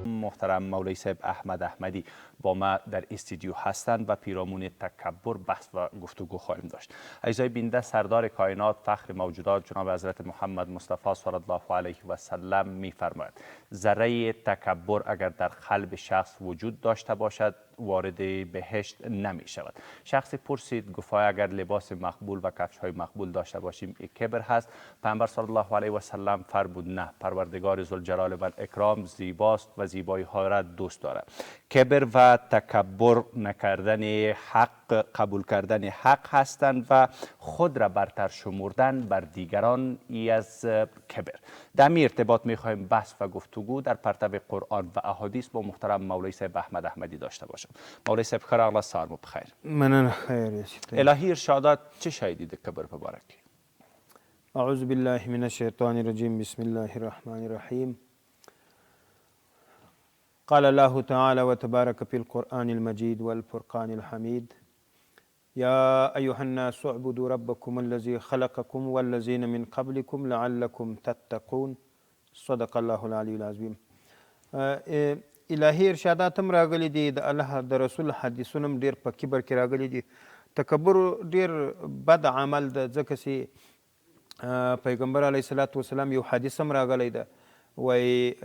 محترم مولوی صاحب احمد احمدی با ما در استودیو هستند و پیرامون تکبر بحث و گفتگو خواهیم داشت. عزیزای بیننده، سردار کائنات، فخر موجودات، جناب حضرت محمد مصطفی صلی الله علیه و سلم میفرماید ذره تکبر اگر در قلب شخص وجود داشته باشد وارد بهشت نمی شود. شخص پرسید، گفت اگر لباس مقبول و کفش های مقبول داشته باشیم این کبر هست؟ پیامبر صلی الله علیه و سلم فرمود نه، پروردگار ذوالجلال و الاکرام زیباست و زیبایی ها را دوست دارد. کبر و تکبر نکردن حق، قبول کردن حق هستند و خود را برتر شمردن بر دیگران ای از کبر. در این ارتباط میخواهیم بحث و گفتگو در پرتو قرآن و احادیث با محترم مولوی صاحب احمد احمدی داشته باشم. مولوی صاحب ښه راغلاست، سهار مو پخیر. مننه، خیر یاست. الهی ارشادات چه شی دي د کبر په باره کې؟ اعوذ بالله من الشیطان الرجیم، بسم الله الرحمن الرحیم. قال الله تعالی وتبارك في القرآن المجيد والفرقان الحميد: يا أيها الناس اعبدوا ربكم الذي خلقكم والذين من قبلكم لعلكم تتقون. صدق الله العلي العظيم. الهي ارشادات هم راغلي دي، د الله د رسول حدیثونه هم ډېر په کبر کې راغلي دي. تکبر ډېر بد عمل ده، ځکه چې پیغمبر علیه الصلاة والسلام یو حدیث هم راغلی ده، وایي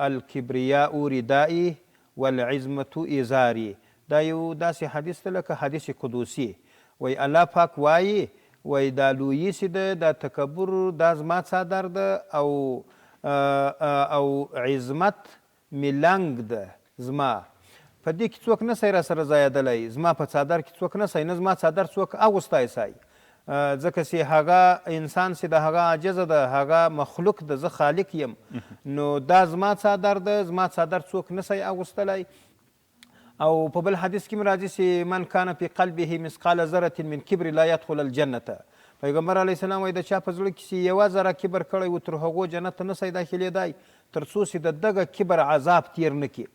الکبریاء ردائي والعظمة ازاري. دا یو داسې حدیث ده لکه حدیث قدوسی. وایي الله پاک وایي، وایي دا لویي چې ده، دا تکبر، دا زما څادر ده، او عظمت مې لنګ ده، زما په دې کې څوک نه سي را سره ځایېدلی، زما په څادر کې څوک نه سي، نه زما څادر څوک اغوستی سي، ځکه چې هغه انسان چې د هغه عاجزه ده، هغه مخلوق ده، زه خالق یم، نو دا زما څادر ده، زما څادر څوک نه سي اغوستلی. او په بل حدیث کې هم راځي چې من کان فی قلبه مثقال ذرة من کبر لا یدخل الجنة. پیغمبر علیه السلام وایي د چا په زړه کې چې یوه ذره کبر کړی و تر هغو جنت ته نه سي داخلېدای تر څو چې د دغه کبر عذاب تیر نه کړي،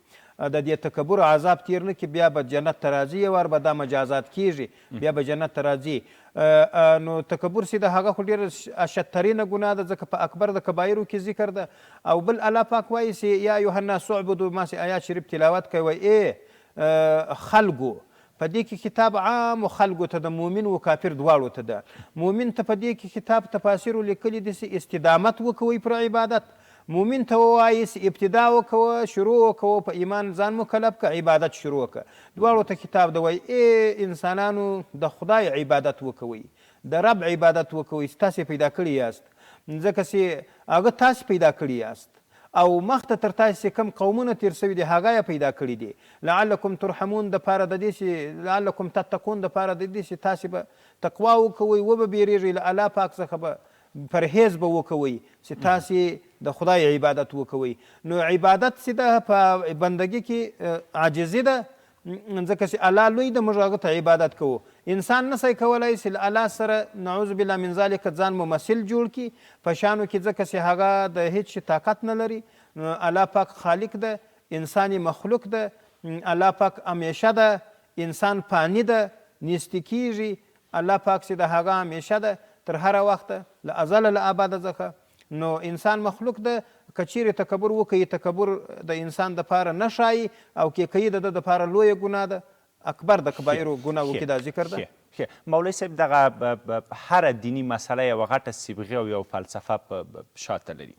د دې تکبر عذاب تیر نه کړي، بیا به جنت ته راځي، یو وار به دا مجازات کیږي، بیا به جنت ته راځي. نو تکبر چې د هغه خو ډېر اشدترینه ګناه ده، ځکه په اکبر د کبایرو کې ذکر ده. او بل الله پاک وایي چې یا ایها الناس اعبدوا، ما چې آیات شریف تلاوت کوي، وایي ای خلکو، په دې کې خطاب عامو خلکو ته د مؤمن و کافر دواړو ته ده. مؤمن ته په دې کې خطاب تفاسیرو لیکلي دي چې استدامت وکوئ پر عبادت. مؤمن ته ووایي چې ابتدا وکوه، شروع وکوه، په ایمان ځان مکلف که، عبادت شروع که. دواړو ته خطاب ده، وایي ای انسانانو د خدای عبادت وکوئ، د رب عبادت وکوئ چې تاسې پیدا کړي یاست، ځکه چې هغه تاسې پیدا کړي یاست او مخته تر تاسې کوم قومونه تېر سوي دي هغه یې پیدا کړي دي. لعلکم ترحمون د پاره د دې چې لعلکم تتقون د پاره د دې چې تاسې به تقوا وکوئ، وبه بیریږئ له الله پاک څخه، به پرهیز به وکوئ چې تاسې د خدای عبادت وکوئ. نو عبادت چې ده په بندګي کې عاجزي ده، ځکه چې الله لوی ده، موږ هغه ته عبادت کوو. انسان نه سي کولی چې له الله سره نعوذ بالله من ذلک ځان ممثل جوړ کړي په شانو کې، ځکه چې هغه د هیڅ شي طاقت نه لري. نو الله پاک خالق ده، انسان مخلوق ده، الله پاک همیشه ده، انسان فاني ده، نیستي کیږي. الله پاک چې د هغه همیشه ده تر هره وخته، له ازله له ابده څخه. نو انسان مخلوق ده، که چیرې تکبر وکړي تکبر د انسان دپاره نه ښایي، او که کوي د ده دپاره لویه ګناه ده، اکبر د کبایرو ګناهو کې دا ذکر ده. ښه مولوي صاحب، دغه هره دیني مسله یوه غټه صبغه او یو فلسفه په شاته لري.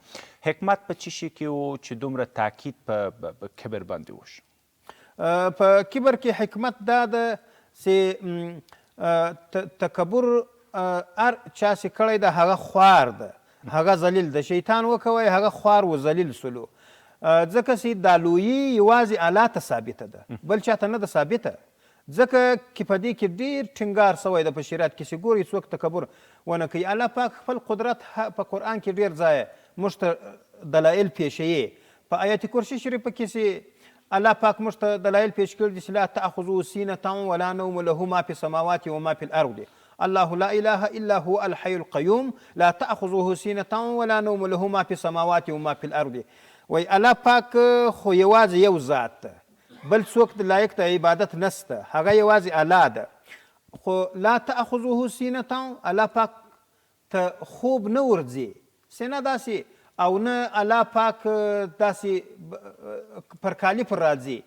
حکمت په څه شي کې و چې دومره تاکید په کبر باندې وشو؟ په کبر کې حکمت دا ده چې تکبر هر چا چې کړی ده هغه خوار ده، هغه ذلیل ده. شیطان وکوی هغه خوار و ذلیل سولو، ځکه چې دا لویي یوازې الله ته ثابته ده، بل چاته نه ده ثابته. ځکه کې په دې کې ډېر ټینګار سوی ده په شریعت کې چې ګورئ څوک تکبر ونه کوي. الله پاک خپل قدرت په قرآن کې ډېر ځایه موږ ته دلایل پیښوي. په آیت کرسي شریفه کې چې الله پاک موږ ته دلایل پیش کړي دي چې لا تأخذه سینة ولا نوم له ما فی السماوات وما فی الارض الله لا اله الا هو الحي القیوم لا تأخذه سینة ولا نوم له ما فی السماوات وما فی الارض. وایي الله پاک خو یوازې یو ذات ده، بل څوک د لایق د عبادت نسته، هغه یوازې الله ده. خو لا تأخذه سینة، الله پاک ته خوب نه ورځي. سینه داسې او نه الله پاک داسې پر کالي پر راځي،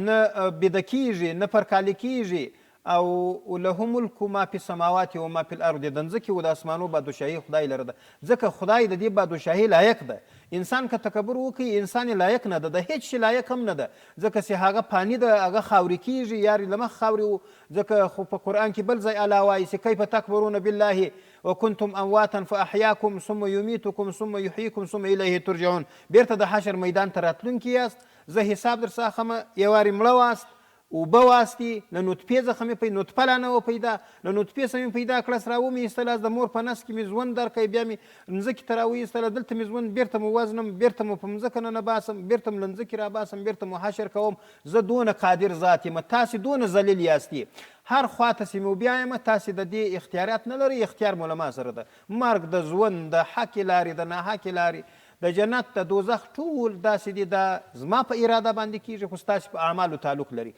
نه بیده کیږي، نه پر کالي کیږي. او له ملک ما فی السماوات و ما فی الارض، د ځمکې او د اسمانو بادشاهي خدای لره ده، ځکه خدای د دې بادشاهي لایق ده. انسان که تکبر وکړي انسان یې لایق نه ده، د هیڅ شي لایق هم نه ده، ځکه چې هغه پانی ده، هغه خاورې کیږي، یار یې له مخ خاورې و. ځکه خو په قرآن کې بل ځای الله وایي چې کیف تکبرون بالله وکنتم امواتا فاحیاکم ثم یمیتکم ثم یحییکم ثم الیه ترجعون. بیرته د حشر میدان ته راتلونکي یاست، زه حساب درڅخه اخلم، یوارې مړه واست، اوبه واستي، له نطفې څخه مې پي نطفه لا نه وه پیدا، له نطفې څخه مې پیدا کړه، را ومې ایستله، د مور په نس کې مې ژوند درکړی، بیا مې مځکې ته راوایستله، دلته مې ژوند بیرته مو وزنم، بیرته مو په مځکه ننه باسم، بیرته مو له مځکې راباسم، بیرته مو حشر کوم. زه دونه قادر ذات یم، تاسې دونه ذلیل یاستي، هر خوا ته چې مو بیایم تاسې د دې اختیارات نه لرئ، اختیار مو له ما سره ده. مرګ د ژوند، د حقې لارې، د ناحقې لارې، د جنت د دوزخ ټول داسې دي، دا زما په اراده باندې کیږي، خو ستاسې په اعمالو تعلق لري.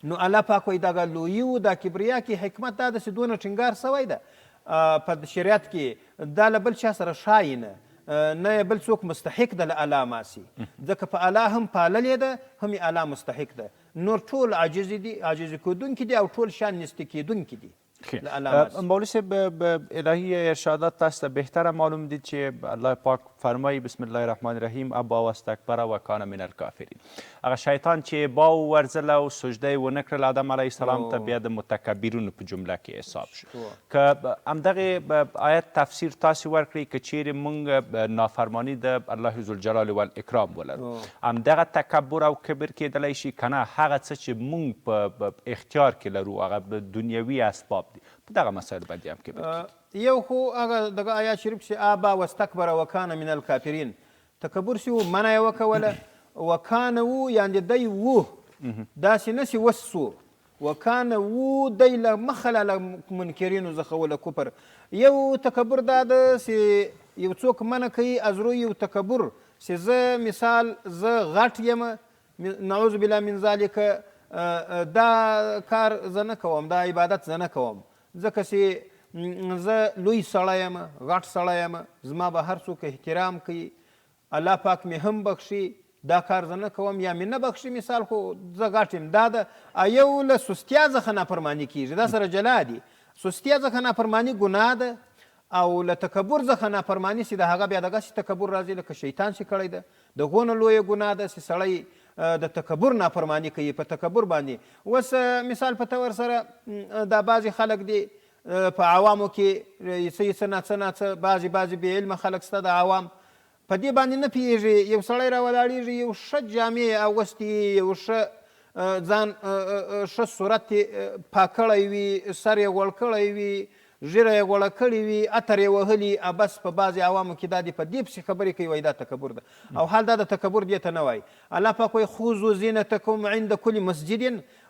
نو الله پاک وایي دغه لویي و دا کبریا کې حکمت دا ده چې دونه ټینګار سوی ده په شریعت کې، دا له بل چا سره ښایي نه، نه یې بل څوک مستحق ده له الله ماسي، ځکه په الله هم پاللې ده، هم یې الله مستحق ده. نور ټول عاجز دي، عاجز کېدونکي دي او ټول شیان نیستي کېدونکي دي. مولوی صاحب، الهی ارشادات تاسو ته بهتره معلوم دي چې الله پاک فرمایي بسم الله الرحمن الرحیم ابا واستکبر وکان من الکافرین. هغه شیطان چې با ورځله او سجده یې ونه کړل آدم علیه السلام ته، بیا د متکبرونو په جمله کې حساب شو. که همدغې آیت تفسیر تاسې ورکړئ، که چیرې مونږ نافرمانی د الله ذوالجلال والاکرام ولرو، همدغه تکبر او کبر کېدلی شي که نه هغه څه چې مونږ په اختیار کې لرو هغه دنیوي اسباب دي، په دغه مسایل باندې هم کبر کېږي؟ یو خو هغه دغه آیات شریف چې ابا واستکبر وکان من الکافرین، تکبر سي و منع یې وکوله، وکان وو یعنې دی وو، داسې نه سي وس سو، وکان وو دی له مخه له منکرینو څخه و له کفر. یو تکبر دا ده چې یو څوک منع کوي ازرو یو تکبر چې زه مثال زه غټ یم، نعوذ بالله من ذلک، دا کار زه نه کوم، دا عبادت زه نه کوم، ځکه چې زه لوی سړی یم، غټ سړی یم، زما به هر څوک احترام کوي، الله پاک مې هم بخښي، دا کار زه نه کوم یا مې نه بخښي، مثال خو زه غټ یم. دا ده یو له سستیا څخه نافرماني کیږي، دا سره جلا دي. سستیا څخه نافرماني ګناه ده، او له تکبر څخه نافرماني چې د هغه بیا دغسې تکبر راځي لکه شیطان چې کړی ده، د هغو نه لویه ګناه ده چې سړی د تکبر نافرماني کوي په تکبر باندې. اوس مثال په تور سره دا بعضې خلک دي په عوامو کې څه یې څه ناڅه ناڅه بعضې بعضې بې علمه خلک شته، د عوام په دې باندې نه پوهېږي. یو سړی راولاړېږي، یو ښه جامې یې اغوستې، یو ښه ځان ښه صورت یې پاک کړی وي، سر یې غوړ کړی وي، ږیره یې غوړه کړې وي، عطر یې وهلي، بس په بعضې عوامو کې دا دي په دې پسې خبرې کوي، وایي دا تکبر ده، او حال دا د تکبر دې ته نه وایي. الله پاک وایي خذو زینتکم عند کل مسجد،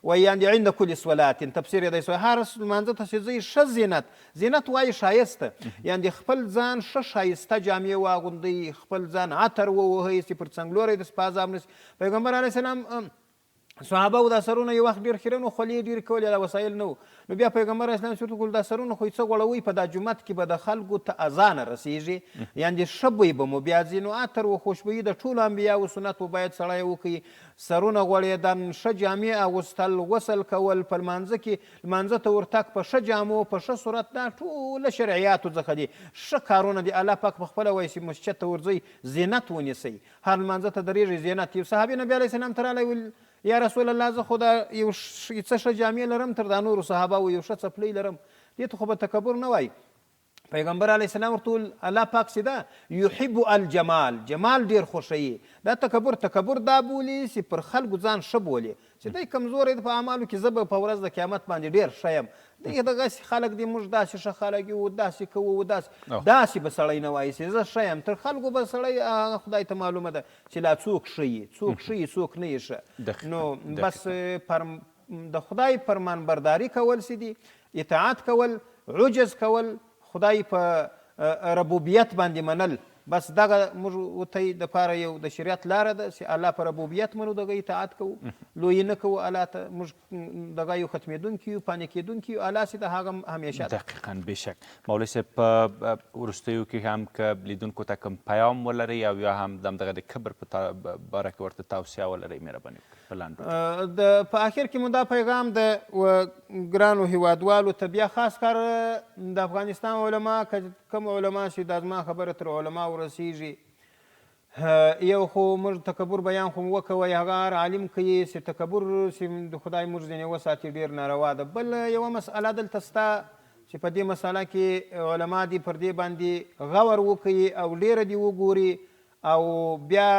وایي یعنې عند کل صلات، تفسیر یې دی سوی هر لمانځه ته چې ځئ ښه زینت، زینت وایي ښایسته، یعنې خپل ځان ښه ښایسته جامې واغوندئ، خپل ځان عطر ووهئ چې پر څنګلوری د سپا عذاب نه شي. پیغمبر علیه السلام صحابه و دا سرونه یو وخت ډېر خیرن وو، خولې یې ډېرې کولې، دا وسایل نه وو. نو بیا پیغمبر اسلام چې ورته وکړل دا سرونه خو یې څه غوړوئ، په دا جومات کې به د خلکو ته اذانه رسېږي، یعنې ښه بوی به مو بیا ځي. نو عطر و خوشبویي د ټولو انبیاو سنت و، باید سړی وکړي. سرونه غوړېدن، ښه جامې اغوستل، غسل کول، په لمانځه کې لمانځه ته ورتګ په ښه جامو په ښه صورت، دا ټوله شرعیاتو څخه دي، ښه کارونه دي. الله پاک په خپله وایي چې مسجد ته ورځئ زینت ونیسئ، هر لمانځه ته درېږئ زینت. یو صحابي نبي علیه السلام ته راغلی ویل یا رسول الله زه خو دا یو څه ښه جامې لرم تر دا نورو صحابه و، یو ښه څپلۍ لرم، دې ته خو به تکبر نه وایي. پیغمبر علیه السلام ورته وویل الله پاک چې ده یحب الجمال، جمال ډېر خوښوي. دا تکبر تکبر دا بولي چې پر خلکو ځان ښه بولي، چې دی کمزوری دی په اعمالو کې، زه به په ورځ د قیامت باندې ډېر ښه یم، دی دغسې خلک دي، موږ داسې ښه خلک یو، داسې کوو، داسې به سړی نه وایي چې زه ښه یم. تر خلکو به سړی هغه خدای ته معلومه ده چې لا څوک ښه یي، څوک ښه یي، څوک نه یي ښه. نو بس پر د خدای فرمانبرداري کول څه دي، اطاعت کول، عجز کول، خدای په ربوبیت باندې منل، بس دغه موږ ورته د پاره یو د شریعت لاره ده چې الله په ربوبیت منو، دغه اطاعت کوو، لویي نه کوو الله ته. موږ دغه یو ختمېدونکي یو، پانې کېدونکي یو، الله چې د هغه همیشه ده. دقیقاً بېشک. مولوي صاحب، په وروستیو کې هم که لیدونکو ته کوم پیام ولرئ او یا هم دغه د کبر په باره کې ورته توصیه ولرئ، مهرباني وکړئ په لنډو ټکو. د په اخر کې مو دا پیغام د ګرانو هیوادوالو ته، بیا خاص کار د افغانستان علما، که کوم علما چې دا زما خبره تر علما ورسیږي، یو خو موږ تکبر بیان خو مو وکوی، هغه هر عالم کوي چې تکبر چې د خدای موږ ځینې وساتي ډېر ناروا ده. بل یوه مسئله دلته سته چې په دې مسئله کې علما دې پر دې باندې غور وکړي او ډېره دې وګوري او بیا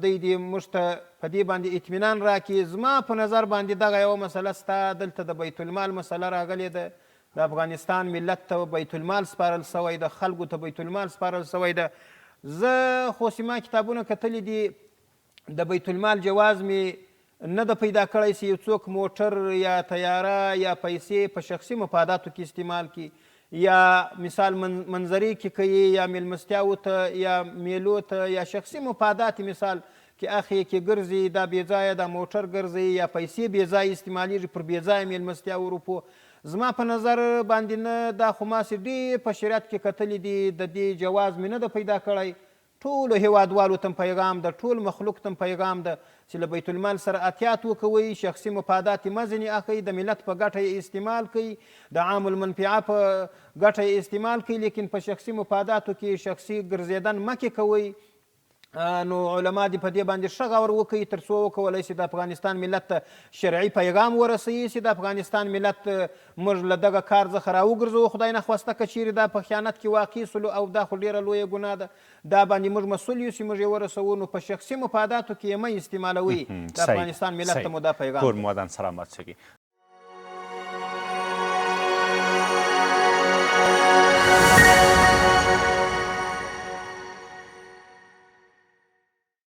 دی دې موږ ته په دې باندې اطمینان راکړي. زما په نظر باندې دغه یوه مسئله سته، دلته د بیت المال مسئله راغلې ده. د افغانستان ملت ته بیت المال سپارل شوی ده، خلکو ته بیت المال سپارل شوی ده. زه خو چې ما کتابونه کتلي دي، د بیت المال جواز مې نه ده پیدا کړی چې یو څوک موټر یا طیاره یا پیسې په شخصي مفاداتو کې استعمال کړي، یا مثال منظرې کې کوي، یا میلمستیاو ته یا میلو ته یا شخصي مفادات مثال کې اخی کې ګرځي، دا بې ځایه دا موټر ګرځي یا پیسې بې ځایه استعمالیږي پر بې ځایه میلمستیاو روپو. زما په نظر باندې نه، دا خو ما سې ډېر په شریعت کې کتلي دي، د دې جواز مې نه ده پیدا کړی. ټولو هیوادوالو ته پیغام ده، ټول مخلوق ته پیغام ده چې له بیت المال سره احتیاط وکوئ، شخصي مفادات مه ځینې اخئ، د ملت په ګټه یې استعمال کړئ، د عام المنفعه په ګټه یې استعمال کړئ، لیکن په شخصي مفاداتو کې شخصي ګرځېدن مه کې کوئ. نو علما دې په دې باندې ښه غور وکړي تر څو وکولی شي د افغانستان ملت ته شرعي پیغام ورسوي چې د افغانستان ملت موږ له دغه کار څخه راوګرځوو. خدای نخواسته که چیرې دا په خیانت کې واقع سولو، او دا خو ډېره لویه ګناه ده، دا باندې موږ مسؤل یو چې موږ یې ورسوو، نو په شخصي مفاداتو کې یې مه استعمالوئ. د افغانستان ملت ته مو دا پیغام کور مو ودان، سلامت شئ.